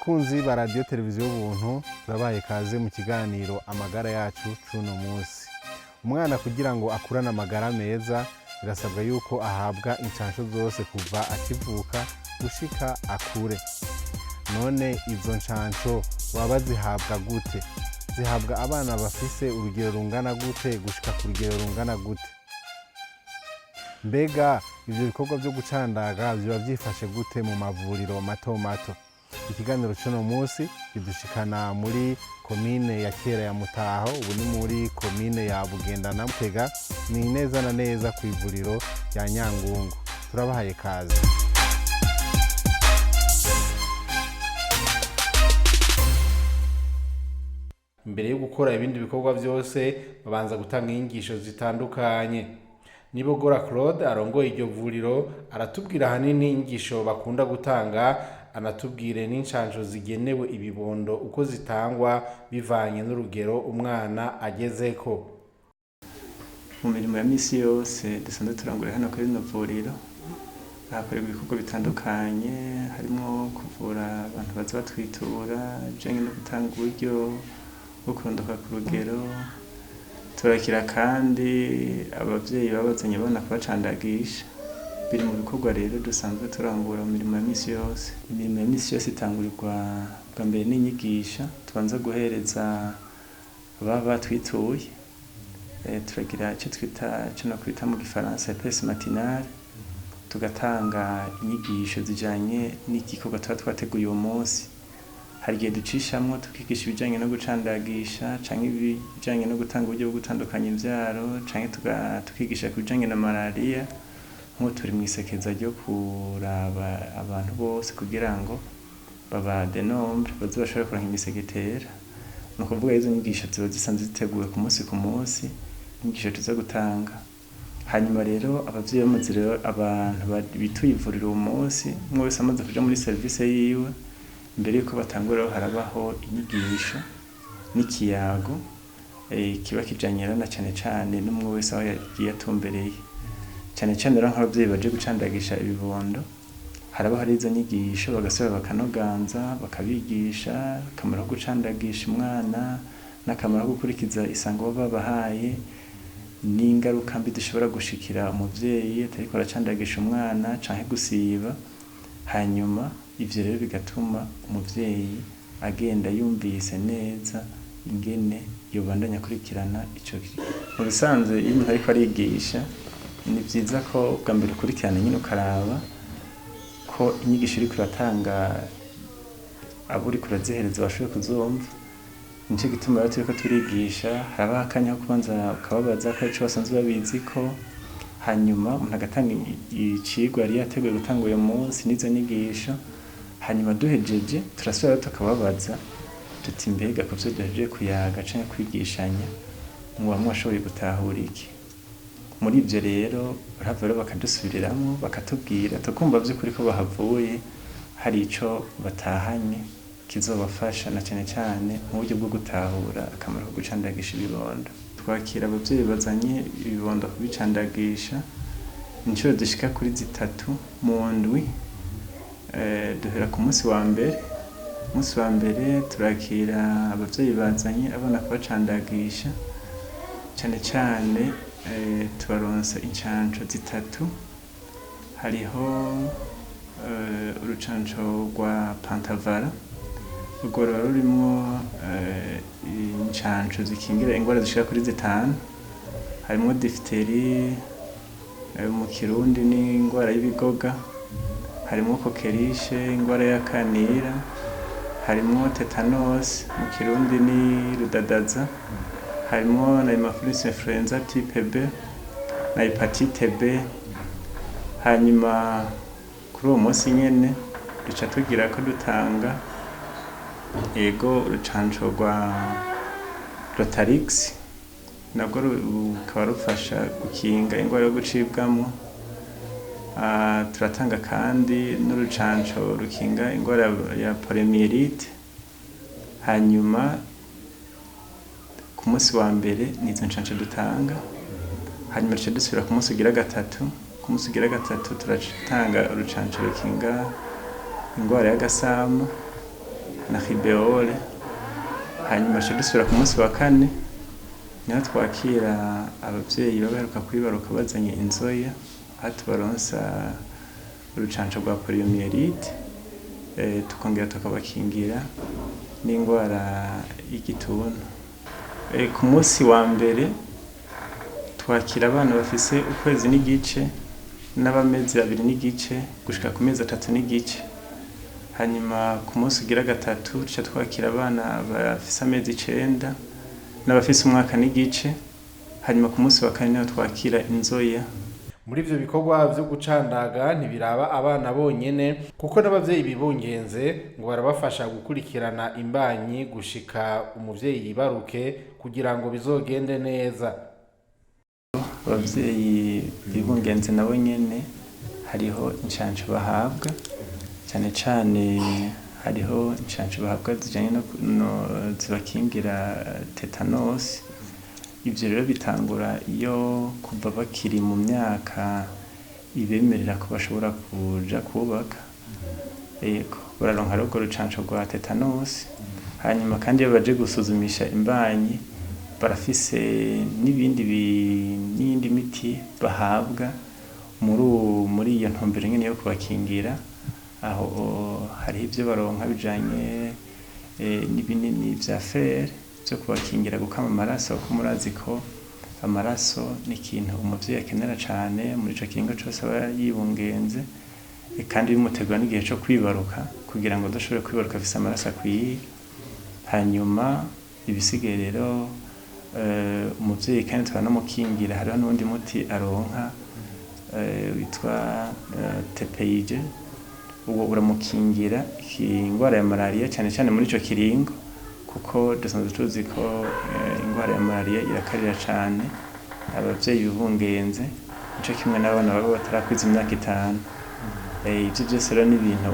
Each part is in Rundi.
Bakunzi ba radiyo televiziyo Ubuntu, turabaye kaze mu kiganiro Amagara Yacu c'uno munsi. Umwana kugira ngo akurane amagara meza, birasabwa yuko ahabwa incansho zose kuva akivuka gushika akure. None izo ncanco baba bazihabwa gute? Zihabwa abana bafise urugero rungana gute gushika ku rugero rungana gute? Mbega ivyo bikorwa vyo gucandaga vyoba vyifashe gute mu mavuriro mato mato? Ikiganiro c'uno munsi kidushikana muri komine ya kera ya Mutaho, ubu ni muri komine ya Bugendana Mutega, ni neza na neza ku ivuriro rya Nyangungu. Turabahaye kaze. Imbere yo gukora ibindi bikorwa vyose, babanza gutanga inyigisho zitandukanye. Nibogora Claude arongoye iryo vuriro aratubwira ahanini inyigisho bakunda gutanga, anatubwire n'incanco zigenewe ibibondo uko zitangwa bivanye n'urugero umwana agezeko. Mu mirimo ya misi yose dusanzwe turangurira hano kuri rino vuriro, hakorerwa ibikorwa bitandukanye, harimwo kuvura abantu baza batwitura, ibijanye no gutanga uburyo bwo kurondoka ku rugero. Turakira kandi abavyeyi baba bazanye abana kubacandagisha. Biri mu bikorwa rero dusanzwe turangura mu mirimo ya misi yose. Imirimo ya misi yose itangurirwa bwa mbere n'inyigisho tubanza guhereza ababa batwituye. Turagira ico twita, ico nokwita mu gifaransa presse matinale, tugatanga inyigisho zijanye n'igikorwa tuba twateguye uwo munsi. Hari igihe ducishamwo tukigisha ibijanye no gucandagisha canke ibijanye no gutanga uburyo bwo gutandukanya imvyaro, canke tukigisha ku bijanye na malariya. Nk'ubu turi mw'isekeza ryo kuraba abantu bose kugira ngo baba denombre baze bashobore kuronka imisegetera. Ni ukuvuga izo nyigisho ziba zisanzwe ziteguwe ku munsi ku munsi, inyigisho tuza gutanga. Hanyuma rero abavyeyi bamaze rero, abantu bituye ivuriro uwo munsi, umwe wese amaze kuja muri serivise yiwe, imbere yuko batangura harabaho inyigisho n'ikiyago kiba kijanye rero na cane cane n'umwe wese aho yagiye atumbereye. Cane cane rero nk'abavyeyi baje gucandagisha ibibondo, harabaho izo nyigisho, bagasubira bakanoganza, bakabigisha akamaro ko gucandagisha umwana n'akamaro ko gukurikiza isango baba babahaye, n'ingaruka mbi zishobora gushikira umuvyeyi atariko aracandagisha umwana canke gusiba. Hanyuma ivyo rero bigatuma umuvyeyi agenda yumvise neza ingene yobandanya akurikirana ico. Mu bisanzwe iyo umuntu ariko arigisha, ni vyiza ko bwa mbere ukurikirana nyene, ukaraba ko inyigisho uriko uratanga abo uriko urazihereza bashoboye kuzumva. Nico gituma rero turiko turigisha harabaho akanya ko kubanza ukababaza ko ico basanzwe babiziko, hanyuma umuntu agatanga icigwa yari yateguye gutanga uyo munsi n'izo nyigisho. Hanyuma duhejeje turasubira tukababaza tuti: "Mbega kuvyo duhejeje kuyaga canke kwigishanya, mwoba mwashoboye gutahura iki?" Muri ivyo rero barahava rero bakadusubiriramwo, bakatubwira, tukumva vy'ukuri ko bahavuye hari ico batahanye kizobafasha, na cane cane mu buryo bwo gutahura akamaro ko gucandagisha ibibondo. Twakira abavyeyi bazanye ibibondo kubicandagisha incuro zishika kuri 3 mu ndwi. Duhera ku munsi wa mbere. Umunsi wa mbere turakira abavyeyi bazanye abana kubacandagisha, cane cane tubaronsa incanco zitatu. Hariho urucanco rwa Pentavalent, urwo ruba rurimwo incanco zikingira ingwara zishika kuri zitanu, harimwo diphtérie, mu kirundi ni ingwara y'ibigoga, harimwo coqueluche, ingwara y'akanira, harimwo tétanos, mu kirundi ni rudadaza, harimwo na Haemophilus influenza type B na hépatite B. Hanyuma kuri uwo munsi nyene duca tugira ko dutanga ego urucanco rwa Rotarix, nabwo rukaba rufasha gukinga ingwara yo gucibwamwo. Turatanga kandi n'urucanco rukinga ingwara ya poliomyélite. Hanyuma ku munsi wa mbere nizo ncanco dutanga. Hanyuma duca dusubira ku munsi ugira gatatu. Ku munsi ugira gatatu turatanga urucanco rukinga ingwara y'agasama. na ribeole. Hanyuma duca dusubira ku munsi wa kane, niho twakira abavyeyi baba baheruka kwibaruka bazanye inzoya, aho tubaronsa urucanco rwa poliomyelite, tukongera tukabakingira n'ingwara y'igituntu. Ku munsi wa mbere twakira abana bafise ukwezi n'igice n'abamezi 2 n'igice gushika ku mezi 3 n'igice. Hanyuma ku munsi ugira gatatu duca twakira abana bafise amezi 9 n'abafise umwaka n'igice. Hanyuma ku munsi wa kane niho twakira inzoya. Muri ivyo bikorwa vyo gucandaga ntibiraba abana bonyene, kuko n'abavyeyi bibungenze ngo barabafasha gukurikirana imbanyi gushika umuvyeyi yibaruke kugira ngo bizogende neza. Abavyeyi bibungenze nabo nyene hariho incanco bahabwa, cane cane hariho incanco bahabwa zijanye no zibakingira tetanosi. Ivyo rero bitangura iyo kuva bakiri mu myaka ibemerera ko bashobora kuja kubaka, yego bararonka rero urwo rucanco rwa tetanosi. Hanyuma kandi iyo baje gusuzumisha imbanyi barafise n'ibindi n'iyindi miti bahabwa muri iyo ntumbero nyene yo kubakingira. Aho hariho ivyo baronka bijanye n'ibinini vya fer vyo kubakingira gukama amaraso, kuko murazi ko amaraso ni ikintu umuvyeyi akenera cane muri ico kiringo cose aba yibungenze, kandi bimutegura n'igihe co kwibaruka kugira ngo azoshobore kwibaruka afise amaraso akwiye. Hanyuma ibisigaye rero, umuvyeyi kandi turanamukingira, hariho n'uwundi muti aronka witwa TPIG, uwo uramukingira ingwara ya malariya cane cane muri ico kiringo, kuko dusanzwe tuzi ko ingwara ya malariya irakarira cane abavyeyi bibungenze, nico kimwe n'abana baba batarakwiza imyaka 5. Ivyo vyose rero ni ibintu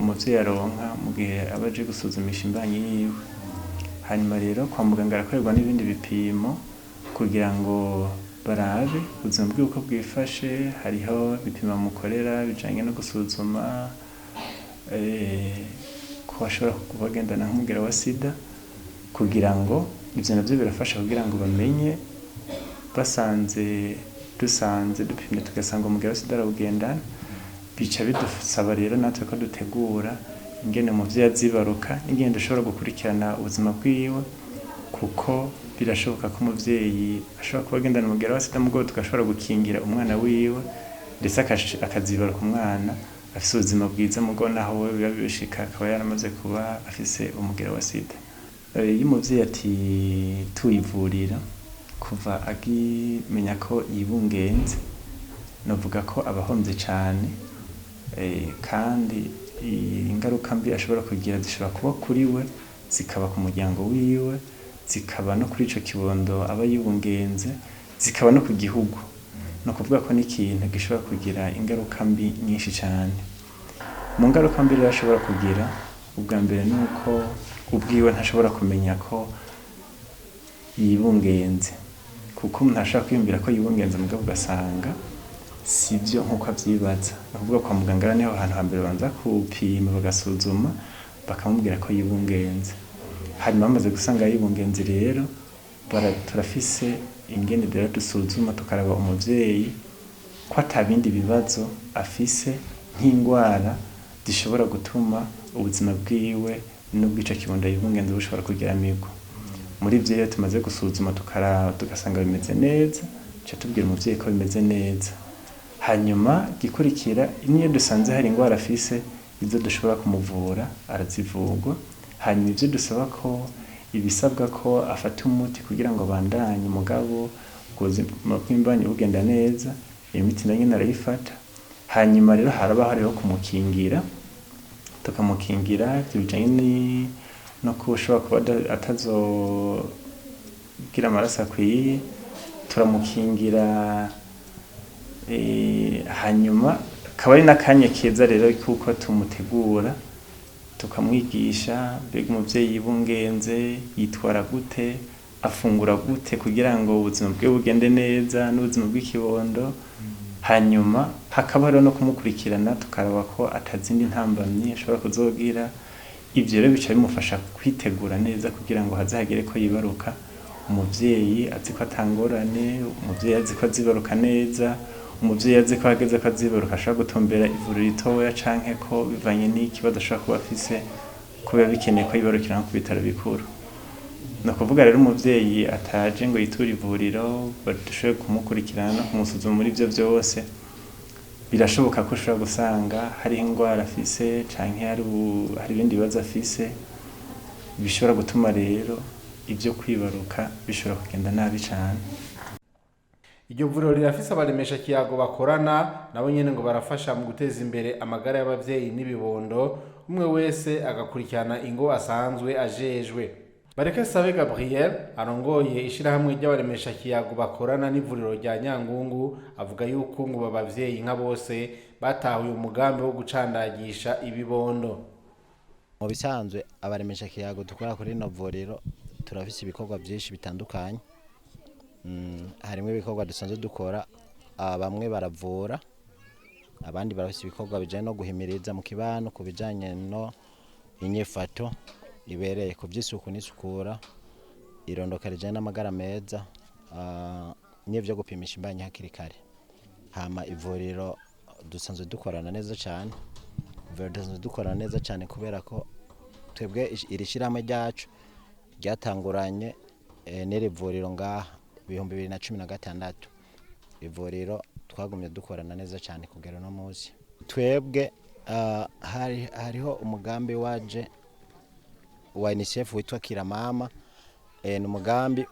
umuvyeyi aronka mu gihe aba aje gusuzumisha imbanyi yiwe. Hanyuma rero kwa muganga harakorerwa n'ibindi bipimo kugira ngo barabe ubuzima bwiwe uko bwifashe. Hariho ibipimo bamukorera bijanye no gusuzuma ko ashobora kuba agendana nk'umugera wa sida, kugira ngo ivyo navyo birafasha kugira ngo bamenye, basanze dusanze dupimye tugasanga umugera wa sida arawugendana, bica bidusaba rero natwe ko dutegura ingene umuvyeyi azibaruka n'ingene dushobora gukurikirana ubuzima bwiwe, kuko birashoboka ko umuvyeyi ashobora kuba agendana umugera wa sida mugabo tugashobora gukingira umwana wiwe, ndetse akazibaruka umwana afise ubuzima bwiza, mugabo naho we biba bishika akaba yaramaze kuba afise umugera wa sida. Iyo umuvyeyi atituyivurira kuva akimenya ko yibungenze, novuga ko aba ahomvye cane, kandi ingaruka mbi ashobora kugira zishobora kuba kuri we, zikaba ku muryango wiwe, zikaba no kuri ico kibondo aba yibungenze, zikaba no ku gihugu. Ni ukuvuga ko n'ikintu gishobora kugira ingaruka mbi nyinshi cane. Mu ngaruka mbi rero ashobora kugira, ubwa mbere ni uko ubwiwe ntashobora kumenya ko yibungenze, kuko umuntu ashobora kwiyumvira ko yibungenze mugabo ugasanga sivyo nkuko avyibaza. Ni ukuvuga kwa muganga niho hantu hambere babanza gupima bagasuzuma bakamubwira ko yibungenze. Hanyuma bamaze gusanga yibungenze rero, turafise ingene rero dusuzuma tukaraba umuvyeyi ko ata bindi bibazo afise nk'ingwara zishobora gutuma ubuzima bwiwe n'ubw'ico kibondo yibungenze bushobora kugiramigwa. Muri ivyo rero tumaze gusuzuma tukaraba tugasanga bimeze neza, duca tubwira umuvyeyi ko bimeze neza. Hanyuma igikurikira, niyo dusanze hari ingwara afise, izo dushobora kumuvura arazivurwa. Hanyuma ivyo dusaba ko ibisabwa ko afata umuti kugira ngo abandanye mugabo ubuzima bw'imbanyi bugenda neza, iyo miti nayo nyene arayifata. Hanyuma rero haraba hariho kumukingira, tukamukingira ivyo bijanye no ko ushobora kuba atazogira amaraso akwiye, turamukingira. Hanyuma akaba ari n'akanya keza rero kuko tumutegura tukamwigisha mbega umuvyeyi yibungenze yitwara gute, afungura gute kugira ngo ubuzima bwiwe bugende neza n'ubuzima bw'ikibondo. Hanyuma hakaba hariho no kumukurikirana tukaraba ko atazindi ntambamyi ashobora kuzogira, Ivyo rero bica bimufasha kwitegura neza kugira ngo haze hagere ko yibaruka, umuvyeyi azi ko ata ngorane, umuvyeyi azi ko azibaruka neza, umuvyeyi azi ko hageze ko azibaruka ashobora gutumbera ivuriro ritoya canke ko bivanye n'ikibazo ashobora kuba afise, ko biba bikeneye ko yibarukira nko ku bitaro bikuru. Ni ukuvuga rero umuvyeyi ataje ngo yiture ivuriro, badashoboye kumukurikirana no kumusuzuma muri ivyo vyose, birashoboka ko ushobora gusanga hariho ingwara afise canke hari ibindi bibazo afise, bishobora gutuma rero ivyo kwibaruka bishobora kugenda nabi cane. Iryo vuriro rirafise abaremesha kiyago bakorana nabo nyene ngo barafasha mu guteza imbere amagara y'abavyeyi n'ibibondo, umwe wese agakurikirana ingo asanzwe ajejwe. Bareke Sabe Gabriel arongoye ishirahamwe ry'abaremesha kiyago bakorana n'ivuriro rya Nyangungu avuga yuko ngo abavyeyi nka bose batahuye umugambi wo gucandagisha ibibondo. Mu bisanzwe abaremesha kiyago dukora kuri rino vuriro turafise ibikorwa vyinshi bitandukanye. Harimwo ibikorwa dusanzwe dukora, bamwe baravura, abandi barafise ibikorwa bijanye no guhimiriza mu kibano ku bijanye no inyifato ibereye ku vy'isuku n'isukura, irondoka rijanye n'amagara meza, n'ivyo gupimisha imbanyi hakiri kare. Hama ivuriro dusanzwe dukorana neza cane, ivuriro dusanzwe dukorana neza cane kubera ko twebwe iri shirahamwe ryacu ryatanguranye n'iri vuriro ngaha 2016. Ivuriro twagumye dukorana neza cane kugera uno musi. Twebwe hariho umugambi waje wa UNICEF witwa Kiramama, ni umugambi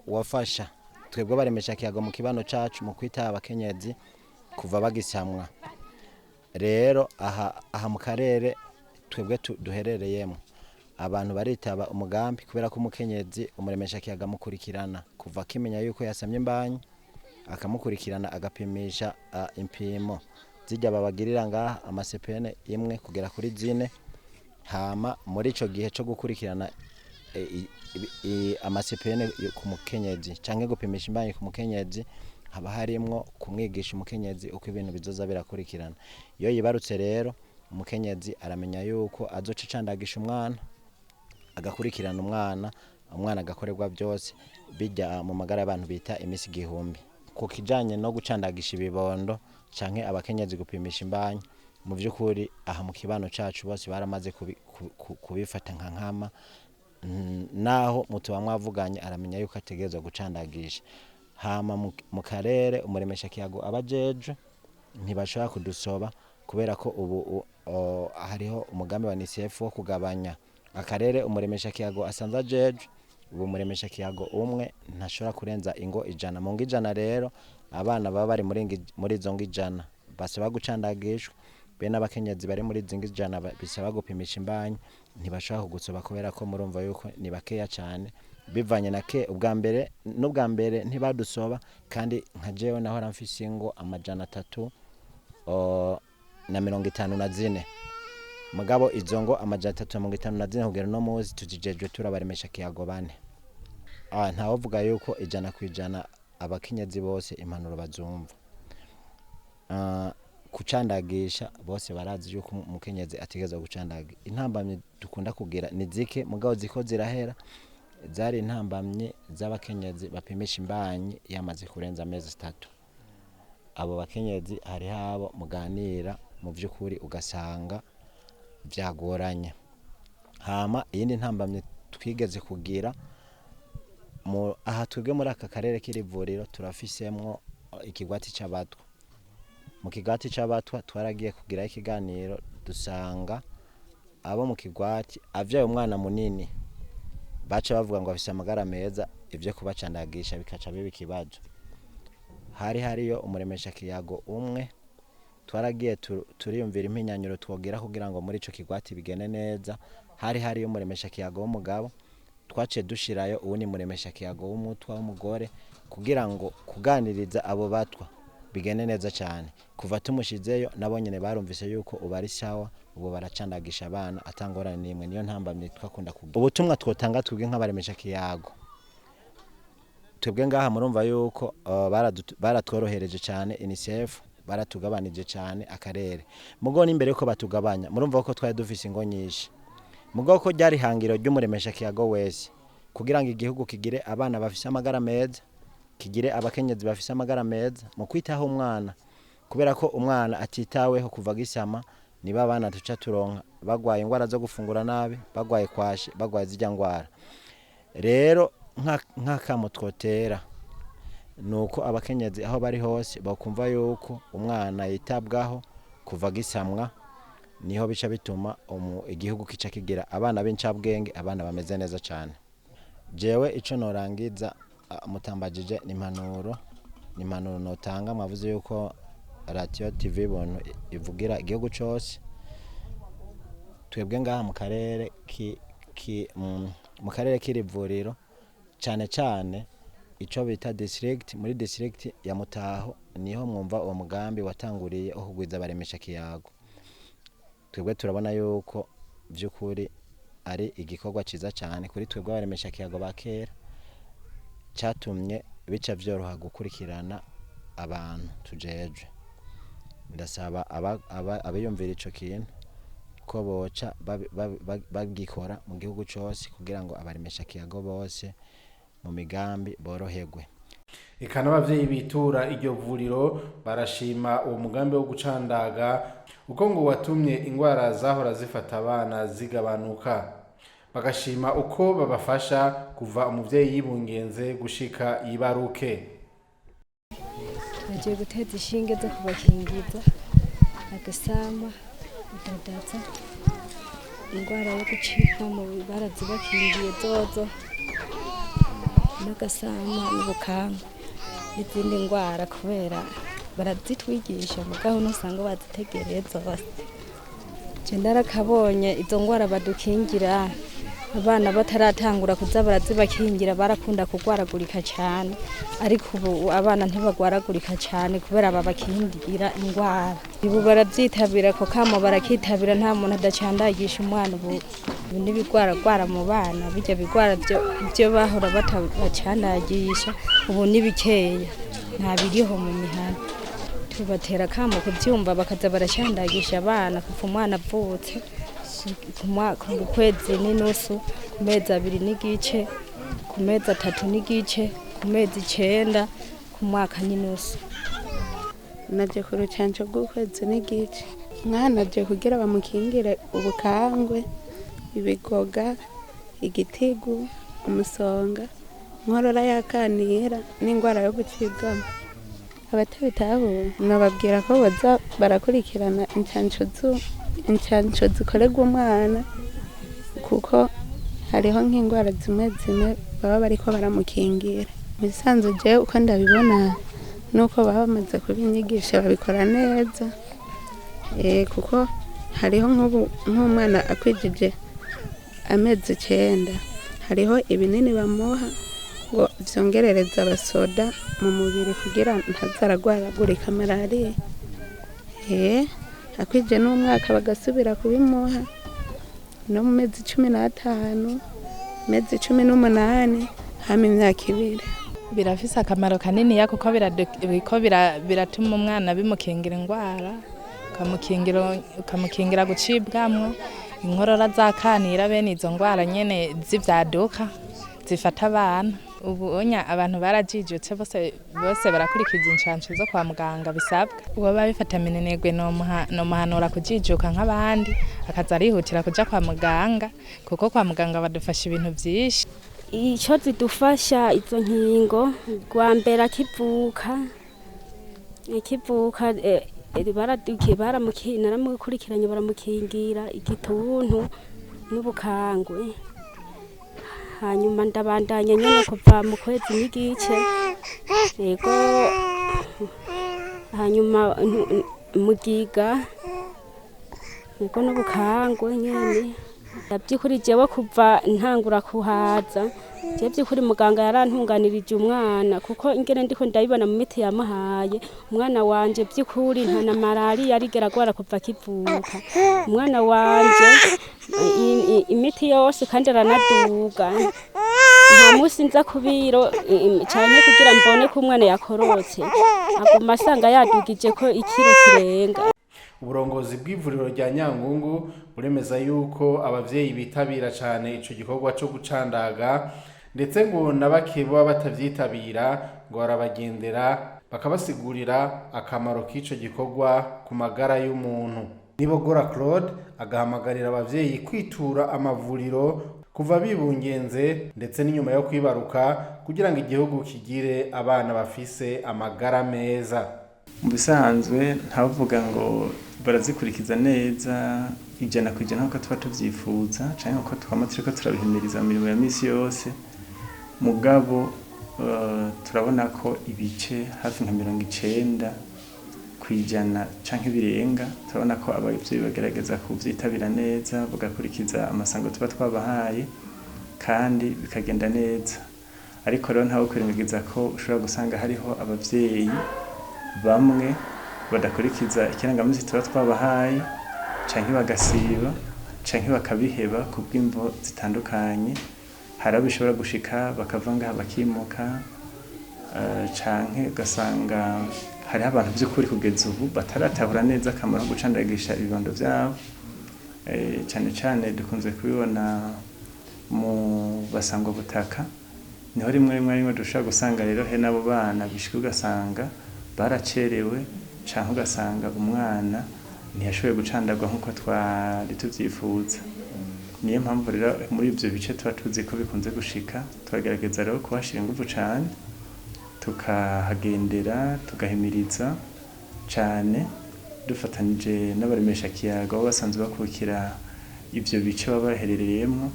wafasha twebwe baremesha kiyago mu kibano cacu mu kwitaba abakenyezi kuva bagisamwa. Rero aha mu karere twebwe duherereyemo abantu baritaba umugambi kubera ko umukenyezi umuremesha kiyaga amukurikirana kuva akimenya yuko yasamye imbanyi, akamukurikirana agapimisha impimo zijya babagirira ngaha amasepene imwe kugera kuri zine. Hama muri ico gihe co gukurikirana amasepene ku mukenyezi canke gupimisha imbanyi ku mukenyezi, haba harimwo kumwigisha umukenyezi uko ibintu bizoza birakurikirana. Iyo yibarutse rero umukenyezi aramenya yuko azoca acandagisha umwana, agakurikirana umwana, umwana agakorerwa byose bijya mu magara y'abantu bita imisi igihumbi. Ku kijanye no gucandagisha ibibondo canke abakenyezi gupimisha imbanyi, mu vy'ukuri aha mu kibano cacu bose baramaze kubifata nka nkama. Naho mutuba mwavuganye aramenya yuko ategerezwa gucandagisha. Hama mu karere umuremesha kiyago abajejwe ntibashobora kudusoba kubera ko ubu hariho umugambi wa UNICEF wo kugabanya akarere umuremesha kiyago asanzwe ajejwe. Ubu umuremesha kiyago umwe ntashobora kurenza ingo 100. Mu ngo 100 rero abana baba bari muri izo ngo 100 basaba gucandagishwa, be n'abakenyezi bari muri izo ngo 100 bisaba gupimisha imbanyi ntibashobora kugusoba kubera ko murumva yuko ni bakeya cane, bivanye na ke ubwa mbere n'ubwa mbere ntibadusoba. Kandi nka jewe nahora mfise ingo 354, mugabo izo ngo 354 kugera uno musi tuzijejwe turabaremesha kiyago bane. Ntawovuga yuko 100% abakenyezi bose impanuro bazumva. Kucandagisha bose barazi yuko umukenyezi ategerezwa gucandaga. Intambamyi dukunda kugira ni zike, mugabo ziko zirahera. Zari intambamyi z'abakenyezi bapimisha imbanyi yamaze kurenza amezi 3. Abo bakenyezi hariho abo muganira mu vy'ukuri ugasanga vyagoranye. Hama iyindi ntambamyi twigeze kugira aha twebwe muri aka karere k'iri vuriro turafisemwo ikigwati c'abatwa. Mu kigwati c'abatwa twaragiye kugirayo ikiganiro, dusanga abo mu kigwati avyaye umwana munini baca bavuga ngo afise amagara meza, ivyo kubacandagisha bikaca biba ikibazo. Hari hariyo umuremesha kiyago umwe, twaragiye turiyumvira impinyanyuro twogira kugira ngo muri ico kigwati bigende neza. Hari hariyo umuremesha kiyago w'umugabo, twaciye dushirayo uwundi muremesha kiyago w'umutwa w'umugore kugira ngo kuganiriza abo batwa bigende neza cyane. Kuva tumushizeyo nabo nyene barumvise yuko ubu ari sawa, ubu baracandagisha abana atangorane n'imwe. Niyo ntambamyi twakunda kugira. Ubutumwa twotanga twebwe nk'abaremesha kiyago, twebwe ngaha murumva yuko baratworohereje cyane, UNICEF baratugabanije cyane akarere. Mugo n'imbere yuko batugabanya murumva ko twari dufise ingo nyinshi. Mugabo ko ryari ihangiro ry'umuremeshakiyago wese kugira ngo igihugu kigire abana bafise amagara meza, kigire abakenyezi bafise amagara meza mu kwitaho umwana, kubera ko umwana atitaweho kuva agisama, nibo abana tuca turonka bagwaye ingwara zo gufungura nabi, bagwaye kwashi, bagwaye zirya ngwara. Rero nk'akamo twotera nuko abakenyezi aho bari hose bakumva yuko umwana yitabwaho kuva agisamwa, niho bica bituma igihugu kica kigira abana b'incabwenge, abana bameze neza cyane. Jewe ico norangiza mutambagije ni impanuro notanga. Mwavuze yuko radiyo TV Buntu ivugira igihugu cose. Twebwe ngaha mu karere mu karere k'iri vuriro, cane cane ico bita district, muri district ya Mutaho niho mwumva uwo mugambi watanguriye wo kugwiza abaremesha kiyago. Twebwe turabona yuko vy'ukuri ari igikorwa ciza cane kuri twebwe abaremesha kiyago ba kera, catumye bica vyoroha gukurikirana abantu tujejwe. Ndasaba abiyumvira ico kintu ko boca bagikora mu gihugu cose kugira ngo abaremesha kiyago bose mu migambi boroherwe. Eka n'abavyeyi bitura iryo vuriro barashima uwo mugambi wo gucandaga, uko ngo watumye ingwara zahora zifata abana zigabanuka. Bagashima uko babafasha kuva umuvyeyi yibungenze gushika yibaruke. Bagiye guteza ishinge zo kubakingiza agasama, idadaza, indwara yo gucika mu barazibakingiye zozo n'agasama n'ubukangwe n'izindi ndwara, kubera barazitwigisha mugabo ntusanga bazitegereye zose. Je narakabonye izo ndwara badukingira abana bataratangura kuza barazibakingira, barakunda kugwaragurika cyane, ariko ubu abana ntibagwaragurika cyane kubera babakingira indwara. Ubu barabyitabira ko kamo barakitabira, nta muntu adacandagisha umwana. Ubu n'ibigwaragwara mu bana, bijya bigwara byo bahora batabacandagisha ubu ni bikeya, nta biriho mu mihana. Tubatera kamo kubyumva bakaza baracandagisha abana kuva umwana avutse, ku kwezi n'inusu, ku mezi 2 n'igice, ku mezi 3 n'igice, ku mezi 9, ku mwaka n'inusu. Naje ku rucanco rw'ukwezi n'igice, umwana aje kugira bamukingire ubukangwe, ibigoga, igitigu, umusonga, inkorora y'akanira n'ingwara yo gucibwamo. Abatabitahura nababwira ko baza barakurikirana incanco zikorerwa umwana, kuko hariho nk'ingwara zimwe zimwe baba bariko baramukingira. Mu bisanzwe jewe uko ndabibona nuko baba bamaze kubinyigisha babikora neza, kuko hariho nk'umwana akwijije amezi 9 hariho ibinini bamuha ngo vyongerereza abasoda mu mubiri kugira ntazaragwaragurika malariya. Akwije n'umwaka bagasubira kubimuha, no mu mezi 15, mezi 18, hama imyaka 2. Birafise akamaro kaniniya kuko biratuma umwana bimukingira ingwara, ukamukingira gucibwamwo inkorora zakanira, bene izo ngwara nyene z'ivyaduka zifata abana. Ubu onya abantu barajijutse bose barakurikiza incanco zo kwa muganga bisabwa. Uwo babifata minenegwe nomuhanura kujijuka nk'abandi, akaza arihutira kuja kwa muganga, kuko kwa muganga badufasha ibintu vyinshi. Ico zidufasha izo nkingo, rwa mbere akivuka naramukurikiranye baramukingira igituntu n'ubukangwe. Hanyuma ndabandanya nyene kuva mu kwezi n'igice, yego, hanyuma mugiga, yego, n'ubukangwe nyene. By'ukuri jewe kuva ntangura kuhaza, jewe by'ukuri muganga yarantunganirije umwana, kuko ingene ndiko ndabibona mu miti yamuhaye umwana wanje, by'ukuri nta na malariya arigera agwara kuva akivuka. Umwana wanje imiti yose kandi aranaduga, nta musi nza kubiro cyane kugira mbone ko umwana yakorotse, aguma asanga yadugije ko ikiro kirenga. Uburongozi bw'ivuriro rya Nyangungu buremeza yuko abavyeyi bitabira cane ico gikorwa co gucandaga, ndetse ngo na bake baba batavyitabira ngo barabagendera bakabasigurira akamaro k'ico gikorwa ku magara y'umuntu. Nibogora Claude agahamagarira abavyeyi kwitura amavuriro kuva bibungenze ndetse n'inyuma yo kwibaruka kugira ngo igihugu kigire abana bafise amagara meza. Mu bisanzwe ntavuga ngo barazikurikiza neza 100% nk'uko tuba tuvyifuza canke nkuko twama turiko turabihimiriza mu mirimo ya misi yose, mugabo turabona ko ibice hafi nka 90% canke birenga, turabona ko abavyeyi bagerageza kuvyitabira neza, bagakurikiza amasango tuba twabahaye kandi bikagenda neza. Ariko rero ntawe kwirengagiza ko ushobora gusanga hariho abavyeyi bamwe badakurikiza ikirangaminsi tuba twabahaye, canke bagasiba canke bakabiheba kubw'imvo zitandukanye. Hari abo bishobora gushika bakava ngaha bakimuka, canke ugasanga hariho abantu vy'ukuri kugeza ubu bataratahura neza akamaro ko gucandagisha ibibondo vyabo. Cane cane dukunze kubibona mu basangwabutaka, niho rimwe rimwe rimwe dushobora gusanga rero he n'abo bana bishika ugasanga baracerewe, canke ugasanga umwana ntiyashoboye gucandagwa nk'uko twari tuvyifuza. Niyo mpamvu rero muri ivyo bice tuba tuzi ko bikunze gushika, turagerageza rero kuhashira inguvu cane, tukahagendera, tugahimiriza cane, dufatanije n'abaremesha kiyago baba basanzwe bakurikira ivyo bice baba baherereyemwo,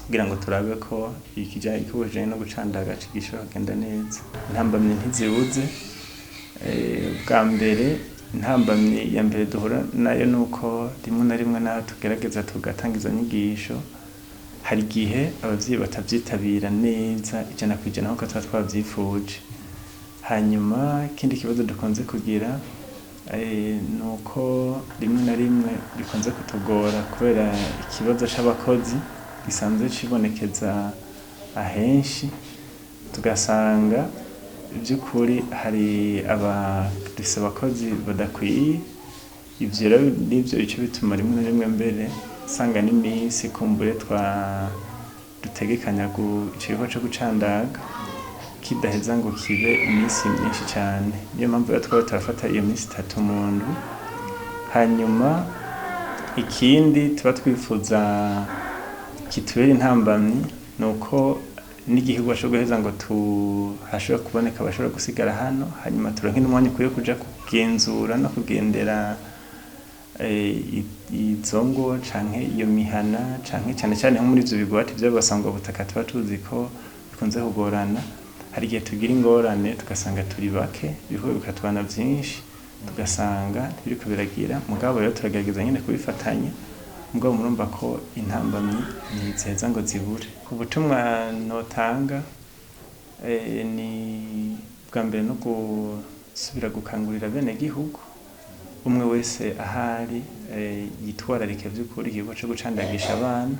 kugira ngo turabe ko ikijanye no gucandaga gishobora kugenda neza. Intambamyi ntizibuze. Bwa mbere intambamyi ya mbere duhura nayo nuko rimwe na rimwe naho tugerageza tugatanga izo nyigisho, hari igihe abavyeyi batavyitabira neza 100% nkuko tuba twavyifuje. Hanyuma ikindi kibazo dukunze kugira nuko rimwe na rimwe bikunze kutugora kubera ikibazo c'abakozi gisanzwe cibonekeza ahenshi, tugasanga by'ukuri hari dufise abakozi badakwiye. Ivyo rero nivyo bice bituma rimwe na rimwe mbere usanga n'iminsi kumbure dutegekanya igikorwa co gucandaga kidaheza ngo kibe iminsi myinshi cane. Niyo mpamvu rero twaba turafata iyo minsi 3 mu ndwi. Hanyuma ikindi tuba twifuza kitubera intambamyi nuko n'igihugu bashobora guheza ngo hashobora kuboneka abashobora gusigara hano, hanyuma turonke n'umwanya ukwiye kuja kugenzura no kugendera izo ngo canke iyo mihana, canke cane cane nko muri ivyo bigwati vy'abasangwabutaka tuba tuzi ko bikunze kugorana. Hari igihe tugira ingorane tugasanga turi bake, ibikorwa bikatubana vyinshi, tugasanga ntibiriko biragira. Mugabo rero turagerageza nyene kubifatanya, mugabo murumva ko intambamyi ntiziheza ngo zibure. Ubutumwa notanga ni bwa mbere no gusubira gukangurira bene gihugu, umwe wese ahari yitwararike vy'ukuri igikorwa co gucandagisha abana,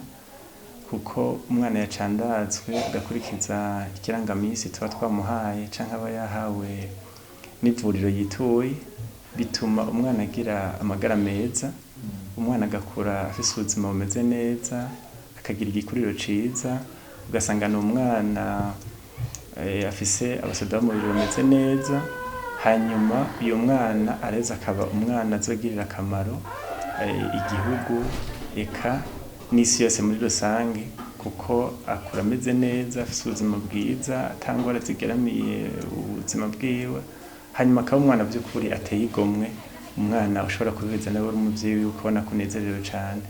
kuko umwana yacandazwe agakurikiza ikirangamisi tuba twamuhaye canke aba yahawe n'ivuriro yituye, bituma umwana agira amagara meza, umwana agakura afise ubuzima bumeze neza, akagira igikuriro ciza, ugasanga ni umwana afise abasoda b'umubiri bameze neza. Hanyuma uyo mwana areza akaba umwana azogirira akamaro igihugu eka n'isi yose muri rusange, kuko akura ameze neza, afise ubuzima bwiza, ata ngwara zigeramiye ubuzima bwiwe. Hanyuma akaba umwana vy'ukuri ateye igomwe, umwana ushobora kubiheza nawe uri umuvyeyi wiwe ukabona ko unezerewe cane.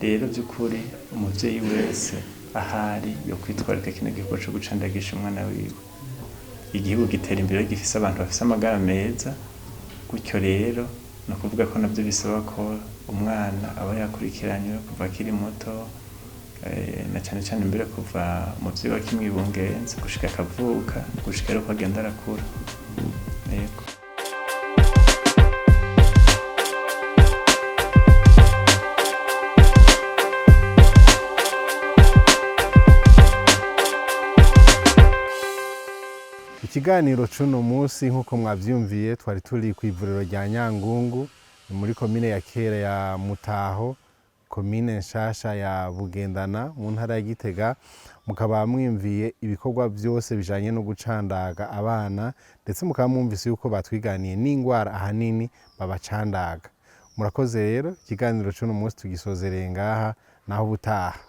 Rero vy'ukuri umuvyeyi wese ahari yo kwitwararika kino gikorwa co gucandagisha umwana wiwe. Igihugu gitera imbere gifise abantu bafise amagara meza, gutyo rero ni ukuvuga ko navyo bisaba ko umwana aba yakurikiranywe kuva akiri muto, na cane cane mbere kuva umuvyeyi we akimwibungenza gushika akavuka, gushika rero uko agenda arakura. Yego. Ikiganiro c'uno munsi nk'uko mwavyumviye twari turi kw'ivuriro rya Nyangungu, Ni muri komine ya kera ya Mutaho, komine nshasha ya Bugendana mu ntara ya Gitega. Mukaba mwimviye ibikorwa byose bijanye no gucandaga abana, ndetse mukaba mwumvise yuko batwiganiye n'ingwara ahanini babacandaga. Murakoze rero, ikiganiro c'uno munsi tugisozereye ngaha, naho ubutaha.